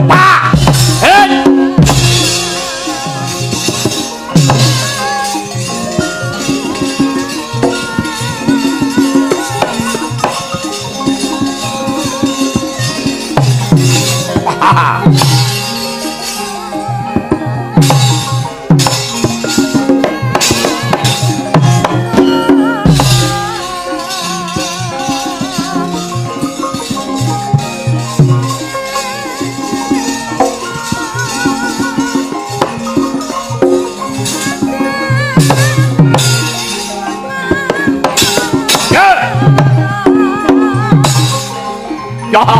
Pa! Hey! Ya!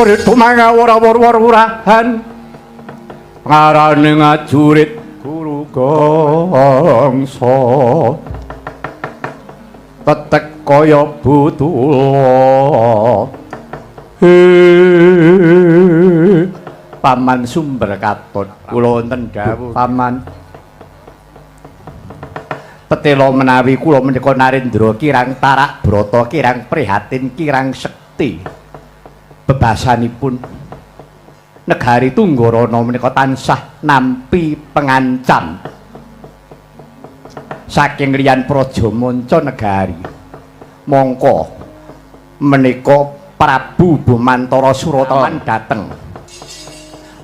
Tumangawara-wara-warahan ngarane ngajurit guru gangsa tetek kaya butula. Paman Sumber Katon kula wonten dawuh paman petela menawi kula menika Narendra kirang tarak brata kirang prihatin kirang sekti bebasanipun negari Tunggarana menika tansah nampi pengancam saking liyan praja manca negari. Mongko menika Prabu Bumantara Surataman dhateng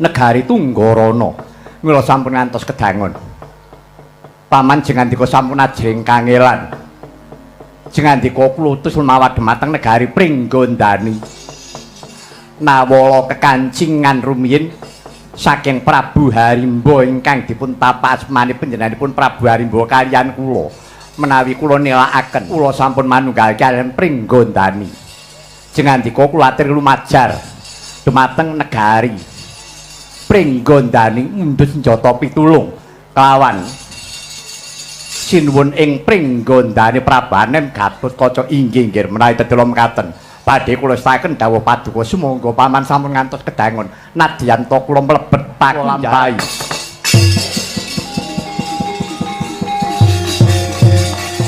negari Tunggarana mila sampun ngantos kedangon. Paman jengandika sampun ajeng kangelan. Jengandika kula utus lumawa dhumateng negari Pringgondani. Nawala kekancingan rumiyin saking Prabu Harimba ingkang dipun tapak asmani panjenenganipun Prabu Harimba kaliyan kula menawi kula nilakaken kula sampun manunggal kaliyan Pringgondani. Jengandika kula atur lumajar dumateng negari Pringgondani mundhut senjata pitulung kelawan Sinuwun ing pringgondane Prabanem Gatotkaca inggih nggih menawi tetela mekaten. Badhe kula setaken dawuh paduka sumangga paman sampun ngantos kedangon. Nadyan ta kula mlebet pakunjaran.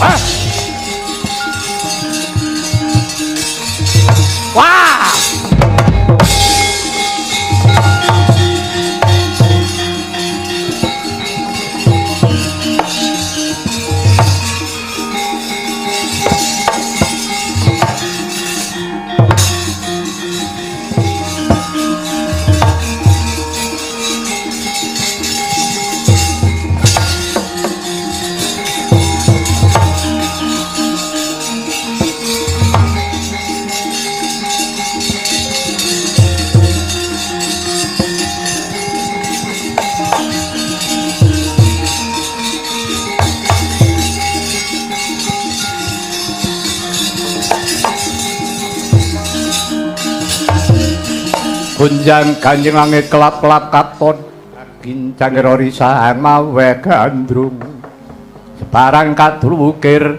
Ah. Wah! Gunjang ganjing langit kelap-kelap katon gincang rorisang mawe gandrung sebarang kadul wukir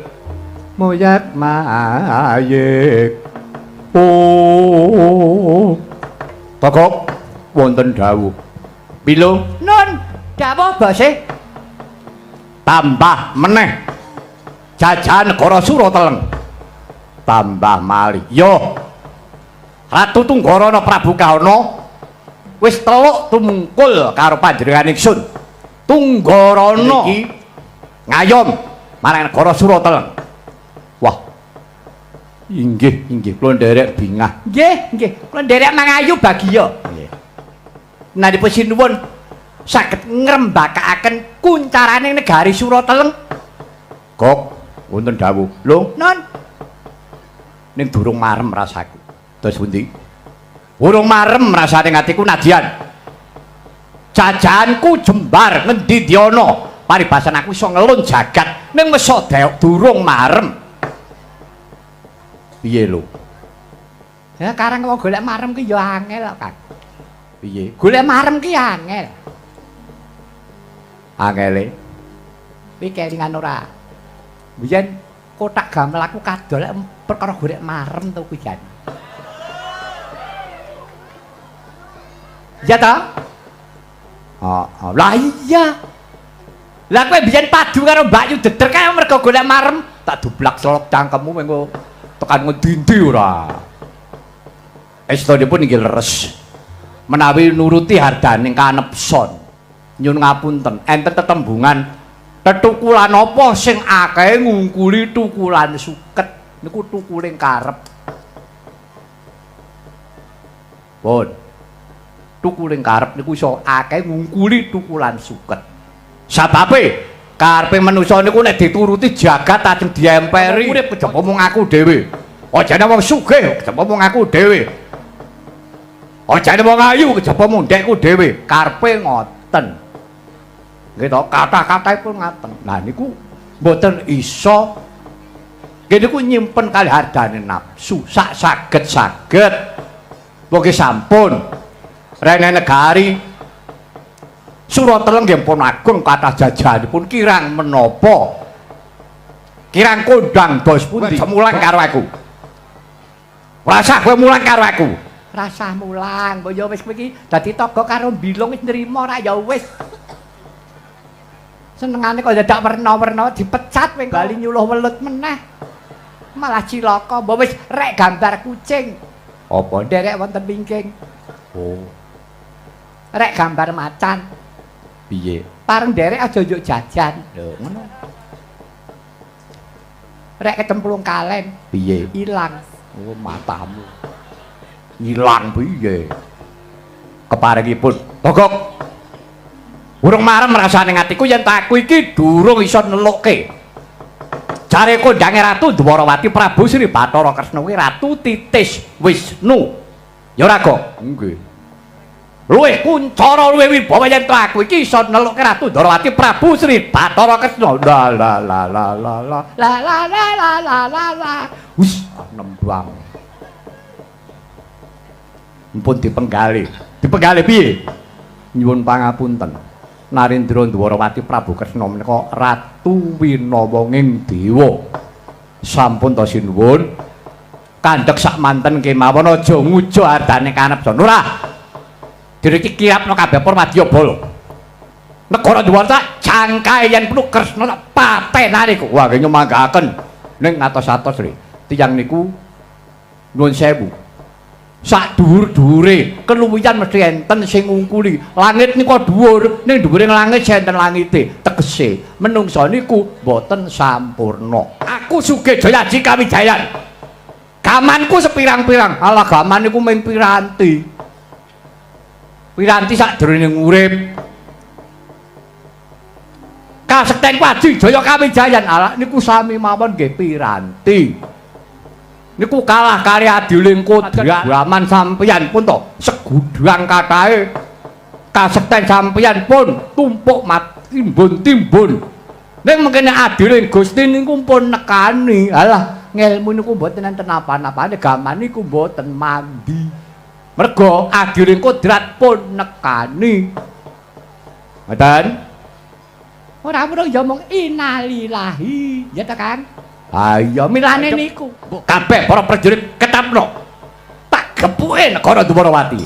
moyak mayik. Oh tokok wonten dawuh pilo nun dawuh bose tambah meneh jajahan negara Surateleng tambah malih yo Ratu Tunggarana Prabu Kahana wis teluk tumungkul karo panjenengan ingsun. Tunggarana iki ngayom marang negara Surateleng. Wah. Inggih, inggih kula nderek bingah. Nggih, nggih. Kula nderek mangayu bagiya. Nggih. Menapa sinuwun saged ngrembakakaken kuncarane negari Surateleng? Kok wonten dawuh. Lho, nun. Ning durung marem rasaku. Terus pundi? Urung marem rasane atiku nadyan. Jajahanku jembar ngendi diana, paribasan aku iso ngelun jagat ning mesa deok durung marem. Piye lho? Ya karang wong golek marem ki ya angel kok, Kang. Piye? Golek marem ki angel. Angele? Kuwi kelingan ora? Biyen kotak gamel aku kadol perkara golek marem to kuwi jan. Iya ta? Heeh. Lah iya. Lah kowe biyen padu karo Mbak Yu Deder kae mergo golek marem, tak dublak selop cangkemmu mengko tekan ngendi-endi ora. Estunipun inggih leres. Menawi nuruti hardaning kanepson. Nyun ngapunten, enten tetembungan tetukulan apa sing akeh ngungkuli tukulan suket niku tukuling karep. Pun. Tukuling karep niku iso akeh ngungkuli tukulan suket. Sababe karepe manusa niku nek dituruti jagat ajeng diemperi. Urip kejaba mung aku dhewe. Ajane wong sugih kejaba mung aku dhewe. Ajane wong ayu kejaba mung ndekku dhewe. Karepe ngoten. Nggih to, kathah-kathahipun ngaten. Lah niku mboten iso nggih niku nyimpen kalih hardane nafsu sak saged-saged. Mugi sampun rene negari Surateleng nggih pun agung kathah jajahanipun kirang menapa kirang kondang bos pundi mulang karo aku. Rasah kowe mulang karo aku. Rasah mulang, mbok ya wis kowe iki dadi toga karo mbilung wis nrimo ra ya wis. Senengane kok dadak werna-werna dipecat kowe bali nyuluh welut meneh. Malah cilaka, mbok wis rek gambar kucing. Apa nderek wonten wingking? Oh. Rek gambar macan. Piye? Pareng nderek aja njuk jajan. Lho, ngono. Rek kecemplung kalen. Piye? Ilang. Oh, matamu. Ilang piye? Keparengipun Togok. Urung marem rasane atiku yen aku iki durung iso nelukke. Jare kondange Ratu Dwarawati Prabu Sri Bathara Kresna kuwi Ratu Titis Wisnu. Ya ora, Gok? Nggih. Luwih kuncara luwih wibawa yen to aku iki iso nelukke Ratu Dwarawati Prabu Sri Bathara Kresna. La la la la la la la la la la la la la. Wis nembang. Mpun dipenggalih. Dipenggalih piye? Nyuwun pangapunten. Narendra Dwarawati Prabu Kresna menika Ratu Winawanging Dewa. Sampun ta sinuwun. Kandhek sak manten kemawon aja ngujo ardane kanepson. Ora. Diriki kirapno kabeh Permadya Bala. Negara Dwaraka cangkae yen perlu Kresna tak patenane kok. Wah, nyumanggaaken ning atos-atos re. Tiyang niku nuwun sewu. Sak dhuwur-dhuwure keluwihan mesti enten sing ngungkuli. Langit niku dhuwur, ning dhuwure langit enten langite. Tegese menungsa niku mboten sampurna. Aku sugih Jayaji Kawijayan. Gamanku sepirang-pirang. Alah gaman niku mung piranti. Piranti sakjroning urip. Kasekten Aji Jaya Kawijayan. Alah niku sami mawon nggih piranti. Niku kalah kali adiling kodrat gaman sampeyan pun to segudang kathahe. Kasekten sampeyan pun tumpuk timbun-timbun. Ning mengkene adiling Gusti niku pun nekani. Alah ngelmu niku mboten enten apa-apane, gaman niku mboten mandi. Mergo adiling kodrat pun nekani. Ngoten. Ora weruh ya mung innalillahi, ya ta Kang? Ha iya milane niku. Kabeh para prajurit ketapno. Tak gepuke negara Dwarawati.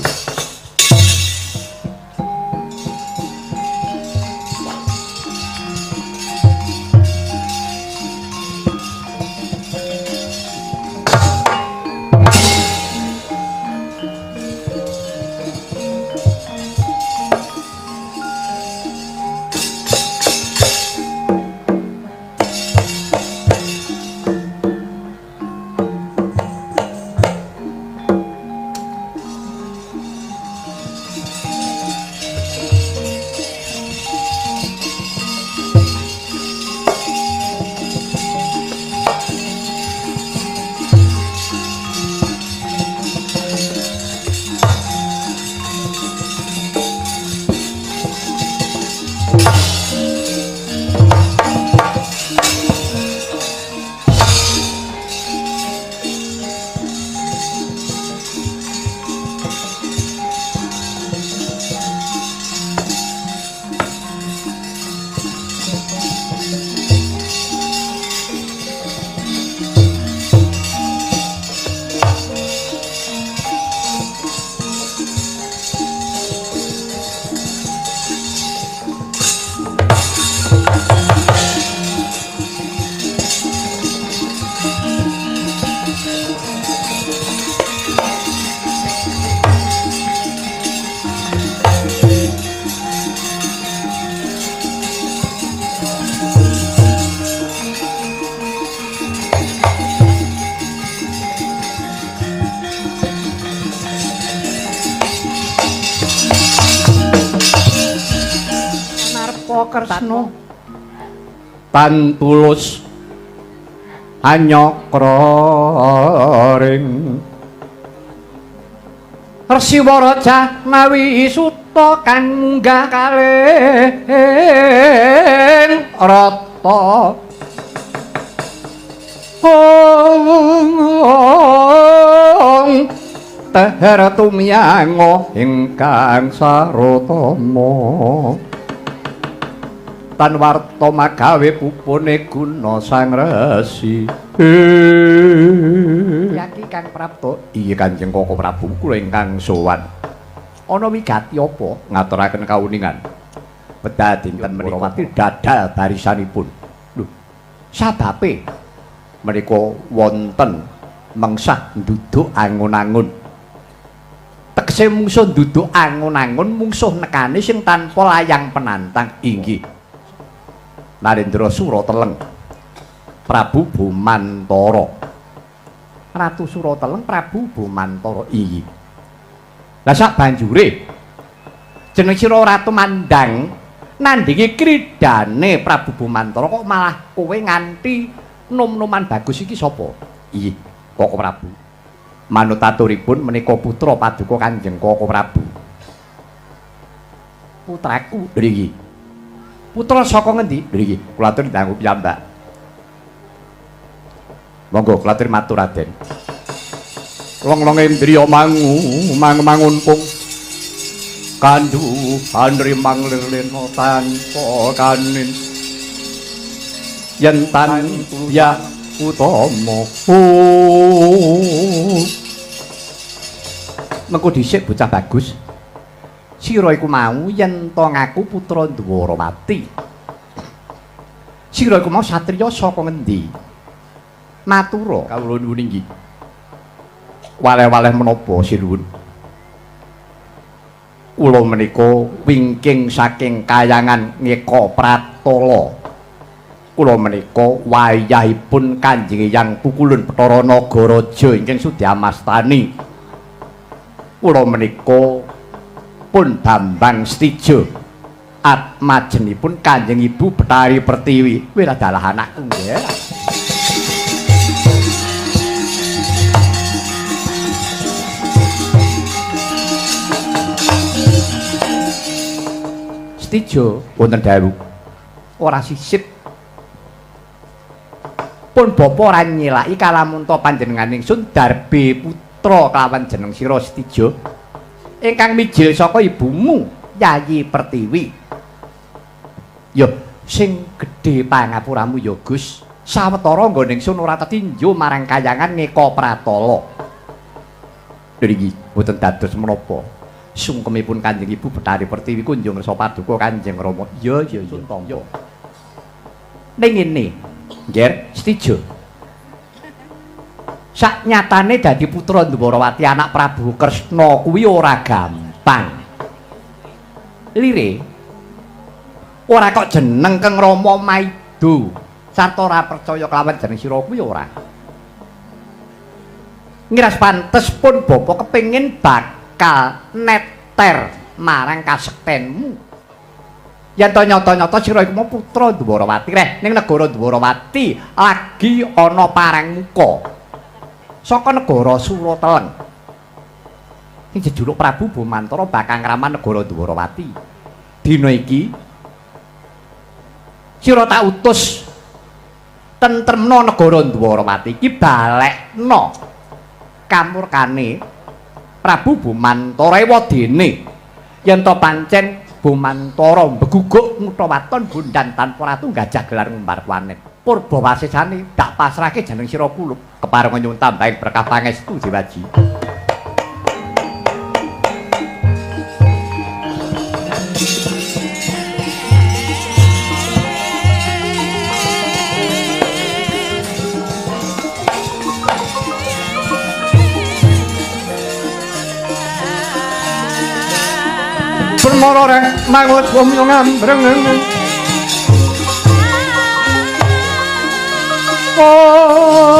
Kresna tan tulus anyakra ring Resi Waraja mawi suta kang munggah kalih rata. Ong teher tumyango ingkang sarotama tan warta magawe pupune guna sang resi. Yaki Kang Prapta. Iya Kanjeng Koko Prabu kula ingkang sowan. Ana wigati apa ngaturaken kauningan? Wekdal dinten menika dadal barisanipun. Lho, sababe menika wonten mengsah nduduk angun-angun. Tegese mungsuh nduduk angun-angun, mungsuh nekani sing tanpa layang penantang inggih Narendra Surateleng Prabu Bumantara. Ratu Surateleng Prabu Bumantara iyi. Lah sak banjure jeneng sira Ratu Mandang nandhingi kridane Prabu Bumantara kok malah kowe nganti nom-noman bagus iki sapa? Iyi, Koko Prabu. Manut aturipun menika putra paduka Kanjeng Koko Prabu. Putraku mriki. Putra saka ngendi? Mriki, kula atur ndanggu piyambak. Monggo kula atur matur Raden. Long-longe indriya mangu mangunpung. Kanduhan rimang lirlena tanpa kanin yen tan ya utama. Mengko dhisik bocah bagus. Sira iku mau yen to ngaku putra Dwarawati. Sira iku mau satriya saka ngendi? Matura kawula nuwun inggih. Waleh-waleh menapa sinuwun? Kula menika wingking saking kayangan Ngeka Pratala. Kula menika wayahipun Kanjeng Hyang Pukulun Bathara Nagaraja ingkang Sudyamastani. Kula menika pun Bambang Setija atmajenipun Kanjeng Ibu Bathari Pertiwi. Kuwi adalah anakku nggih. Setija wonten dawuh ora sisip pun bapa ora nyelaki kalamunta panjenengan ingsun darbe putra kelawan jeneng sira Setija ingkang mijil saka ibumu Yayi Pertiwi. Ya sing gedhe pangapuramu ya Gus, sawetara nggone ingsun ora tetinju marang kayangan Ngeka Pratala. Niki mboten dados menapa. Sungkemipun Kanjeng Ibu Bathari Pertiwi kunjung rasa paduka Kanjeng Rama. Ya ya ya tampa. Ning ngene, Ngger Setija. Saknyatane dadi putra Dwarawati anak Prabu Kresna kuwi ora gampang. Lire ora kok jeneng Kang Rama maido sarta ora percaya kelawan jeneng sira kuwi ora. Ngiras pantes pun bapa kepengin bakal neter marang kasektenmu. Yen to nyata-nyata sira iku putra Dwarawati reh ning negara Dwarawati lagi ana parang muka saka negara Surateleng. Sing jejuluk Prabu Bomantara bakal ngraman negara Dwarawati. Dina iki sira tak utus tentremna negara Dwarawati iki balekna kamurkane Prabu Bomantara ewadene yen to pancen Bomantara mbeguguk ngutha waton bondan tanpa ratu gajah gelar ngumbar planet. Purba wasesane dak pasrahke jeneng sira kulup keparenga nyuwun tambahing berkah pangestu Dewaji. Permara reng mangut wong ngambreng. Oh.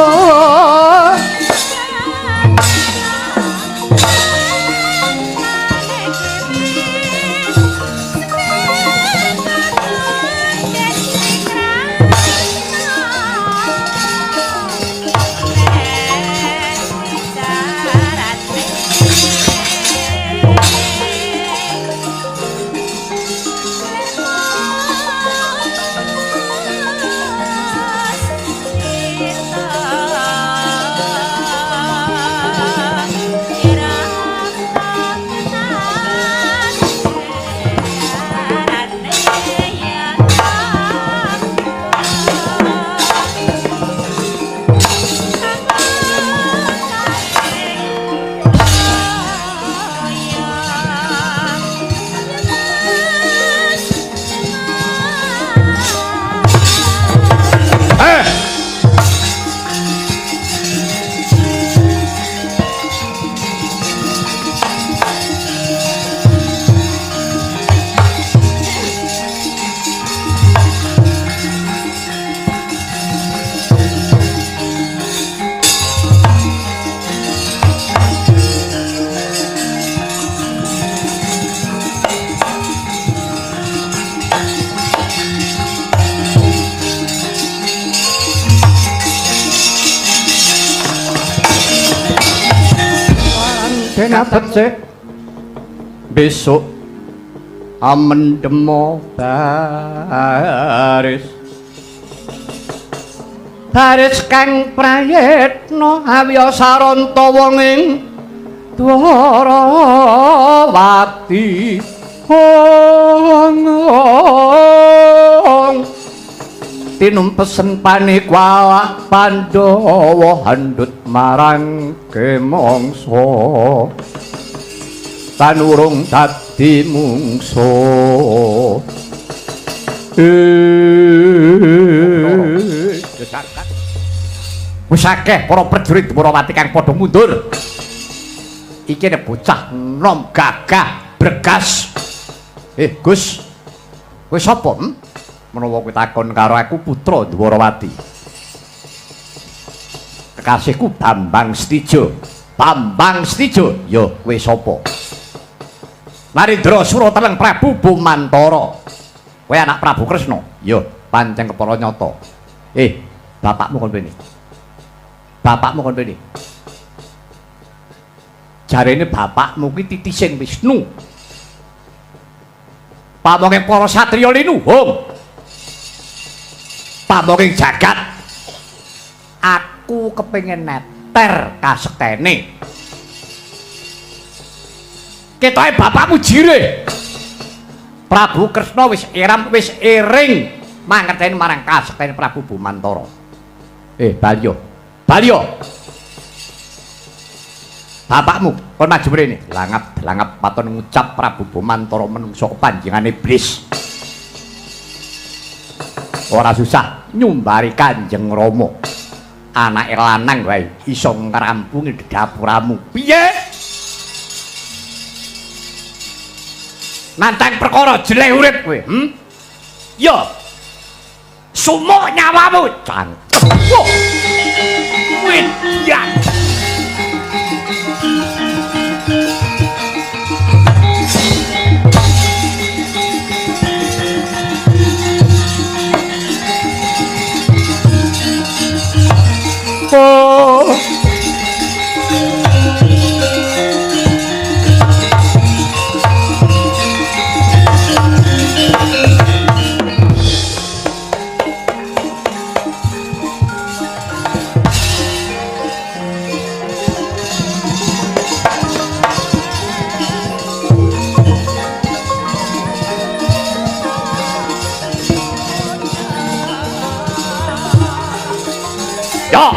Becik besok amendemo baris baris kang prayitna awya saranta wong ing Dwarawati. Tinumpesen panikwa Pandhawa handut marang kemangsa tanurung dadi mungsa. Wis akeh para prajurit Dwarawati kang padha mundur. Iki nek bocah nom gagah bregas. Gus, kowe sapa? Menawa kowe takon karo aku putra Dwarawati. Kekasihku Bambang Setijo. Bambang Setijo, ya kowe sapa? Narendra Surateleng Prabu Bumantara. Kowe anak Prabu Kresna? Ya, pancen kepara nyata. Bapakmu kon rene. Bapakmu kon rene. Jarene bapakmu kuwi titising Wisnu. Pamonge para satriya linuhung. Pamonging jagat. Aku kepengin neter kasektene. Ketoke bapakmu jirih. Prabu Kresna wis iram wis iring mangerteni marang kasektene Prabu Bumantara. Balyo. Balyo. Bapakmu kon maju mrene. Langap-langap paton ngucap Prabu Bumantara menungso kepanjangane iblis. Ora susah nyumbari Kanjeng Rama. Anake lanang wae iso ngrampungi dapuramu. Piye? Nantang perkara jeleh urip kowe, Ya. Sumuk nyawamu, cangkem. Wedian. Oh. Ya.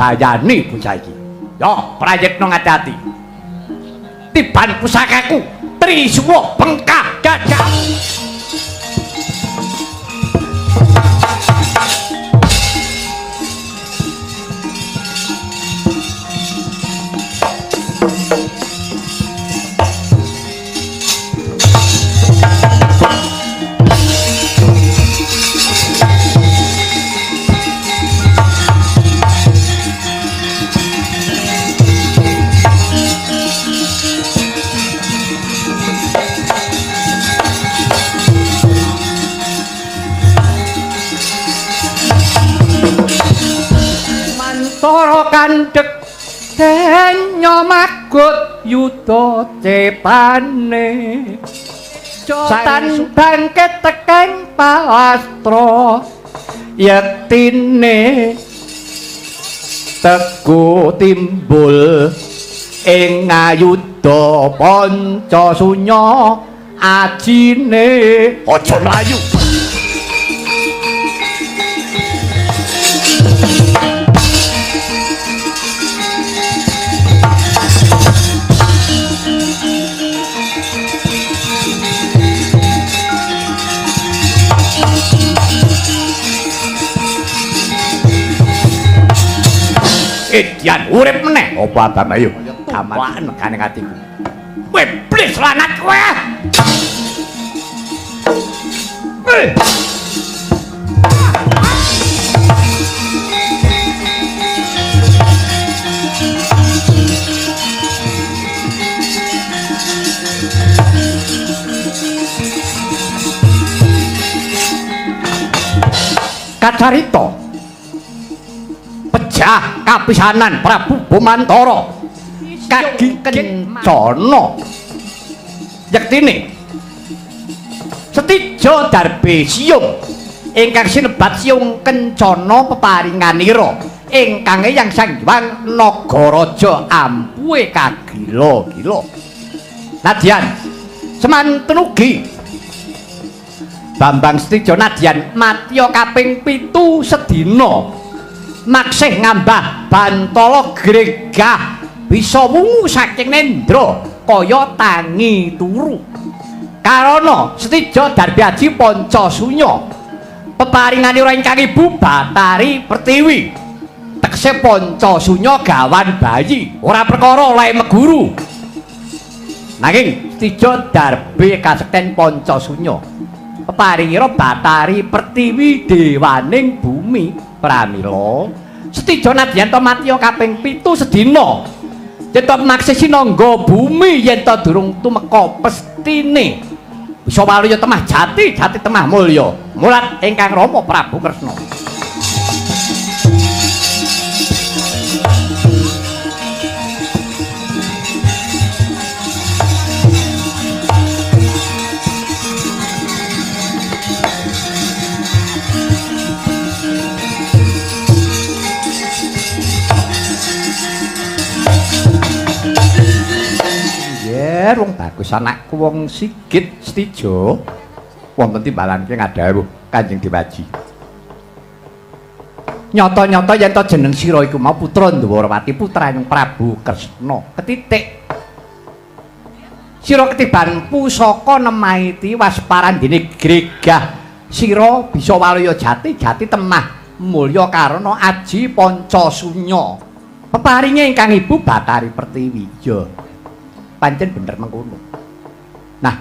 Dayani bocah iki. Yo, prayitna ngati-ati. Tiban pusakaku Trisuwa bengkah gagah. Mantara kandhek denya magut yuda cepane jotan bangkit tekeng palastra yektine teguh timbul ing ngayuda panca sunya ajine. Aja mlayu. Edian urip meneh apa abang ayo gaman megane atiku. Kowe iblis lanat kowe. Kacarita pejah kapisanan Prabu Bomantara kagi kencana yektine Setija darbe siyung ingkang sinebat Siyung Kencana peparinganira ingkang Eyang Sang Hyang Nagaraja ampuhe kagila-gila. Nadyan semanten ugi Bambang Setija nadyan matya kaping 7 sedina maksih ngambah bantala gregah bisa wungu saking nendra kaya tangi turu. Karana Setija darbe aji panca sunya peparinganira ingkang ibu Batari Pertiwi tekse panca sunya gawan bayi ora perkara oleh meguru. Nanging Setija darbe kasekten panca sunya peparingira Batari Pertiwi dewaning bumi. Pramila Setija nadyan to matya kaping 7 sedina yen to maksih sinangga bumi yen to durung tumeka pestine bisa waluya temah jati jati temah mulya mulat ingkang Rama Prabu Kresna. Wong bagus anakku wong Sigit Setija wonten timbalanke ngadhawuh Kanjeng Dewaji. Nyata-nyata yen to jeneng sira iku mau putra Ndwarawati putraning Prabu Kresna. Ketitik sira ketiban pusaka nemahi tiwas parandene gregah sira bisa waluya jati jati temah mulya karana aji panca sunya peparinge ingkang ibu Batari Pertiwi. Ya pancen bener mengkono. Nah,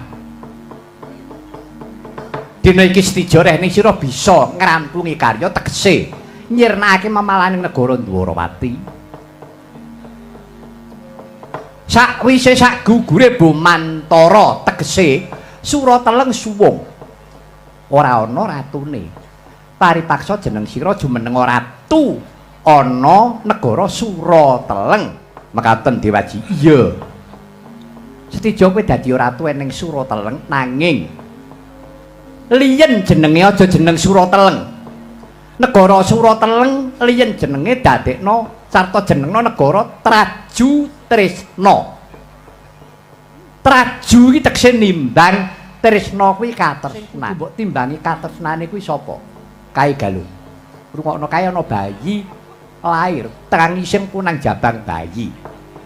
dina iki Setija rehne sira bisa ngrampungi karya tegese nyirnakake memalaning negara Ndwarawati. Sakwise sak gugure Bomantara tegese Surateleng suwung ora ana ratune. Paripaksa jeneng sira jumeneng ratu ana negara Surateleng. Mekaten Dewaji. Iya. Setija kowe dadi ratu ning Surateleng nanging liyen jenenge aja jeneng Surateleng. Negara Surateleng liyen jenenge dadekno sarta jenengno negara Traju Tresna. Traju iki tegese nimbang, tresna kuwi katresnan. Mbok timbangi katresnane kuwi sapa? Kae Galuh. Rungokno kae ana bayi Lair tangising punang jabang bayi.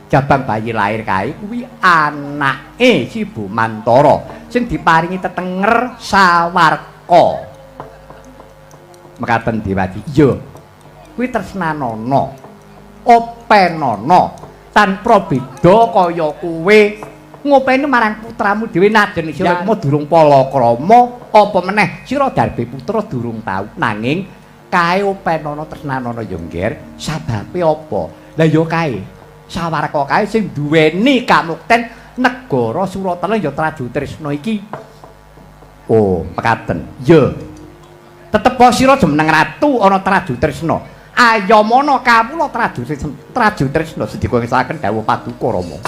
Jabang bayi lair kae kuwi anake Si Bumantara sing diparingi tetenger Sawarka. Mekaten Dewadi. Iya. Kuwi tresnanana. Openana tanpa beda kaya kowe ngopeni marang putramu dhewe najan sira mau durung palakrama apa meneh sira darbe putra durung tau, nanging kae openana tresnanana ya Ngger. Sababe apa? Lah ya kae Sawarka kae sing duweni kamukten negara Suratala ya Traju Tresna iki. Oh, mekaten. Ya tetep sira jumeneng ratu ana Traju Tresna. Ayamana kawula Traju Tresna, Traju Tresna sedika ngesaken dawuh paduka Rama.